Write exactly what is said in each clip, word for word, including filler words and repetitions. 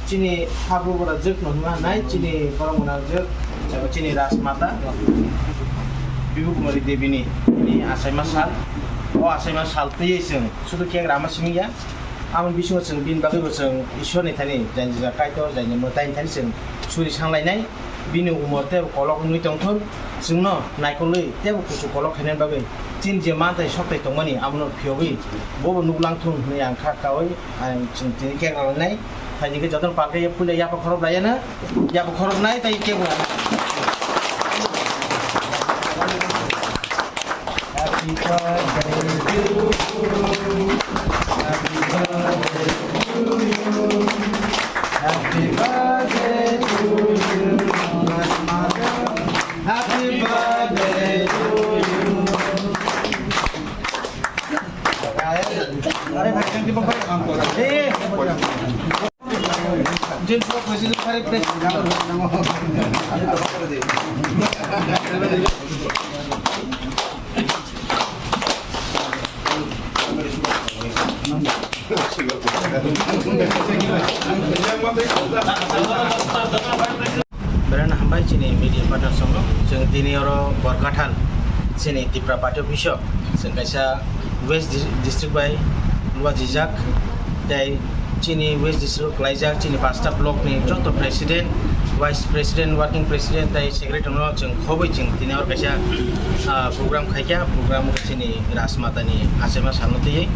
Chini habu bora jwk no hwnma nai, chini borok mwnang jwk, abo chini Rajmata Bibu Kumari Devi ni, ni achaima sal, o achaima sal twiwi chwng sudu kek rama simi ya. Aboni bisingo chwng bini bagwi bo chwng Ishwar ni thani, jai jai Kaitor, jai jai mwtai ni thani chwng suri sanglai nai. Bini umor tei kolok wngwi tongthun, chwngno naikolwi teibo kuchuk kolok khainani bagwi chini je manthai sokthai tongmani abono phiyogwi bobo nuklang thun hwnwi ang kha kaui ang chwng tini kek rwlainai. Phaidi khe jotono palkhe puila yapha khorok laiyana, yapha khorok nai tei kebo. Happy birthday to you. Happy birthday to you. Happy birthday to you. Happy birthday to you. Are bhai, thank you, bhai. Bereng hambai chini media partner songno. Chwng tini oro Borkathal chini Tipra Party office o chwng kaisa West Dis-, District bai luajijak, tei chini West District o klaijak chini pasta block ni joto president, vice president, working president tei secretary no chwng khobwi chwng tini oro kaisa, ah, program khaikha. Program chini Rajmata ni achaima salno twiwi.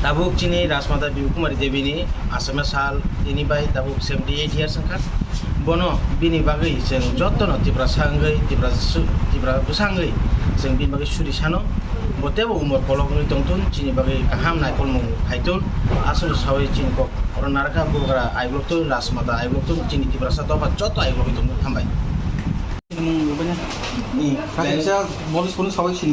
Tabuk chini Rajmata Bibu Kumari Devi ni achaima sal tini bai tabuk seventy eight years wngkha. Bono bini bagwi chwng jotono Tiprasa wngwi, Tipra su-, Tipra bwsa wngwi chwng bini bagwi suri sano. Bo teibo umor kolok wngwi tongthun, chini bagwi kaham naikolmung khaithun. Aswk saui chini kok oro narwkha bubagra aibolokthun, Rajmata aibolokthun, chini Tiprasa dopha joto aibologwi tongthun. Hambai. Kaisa bolis phone saui sini.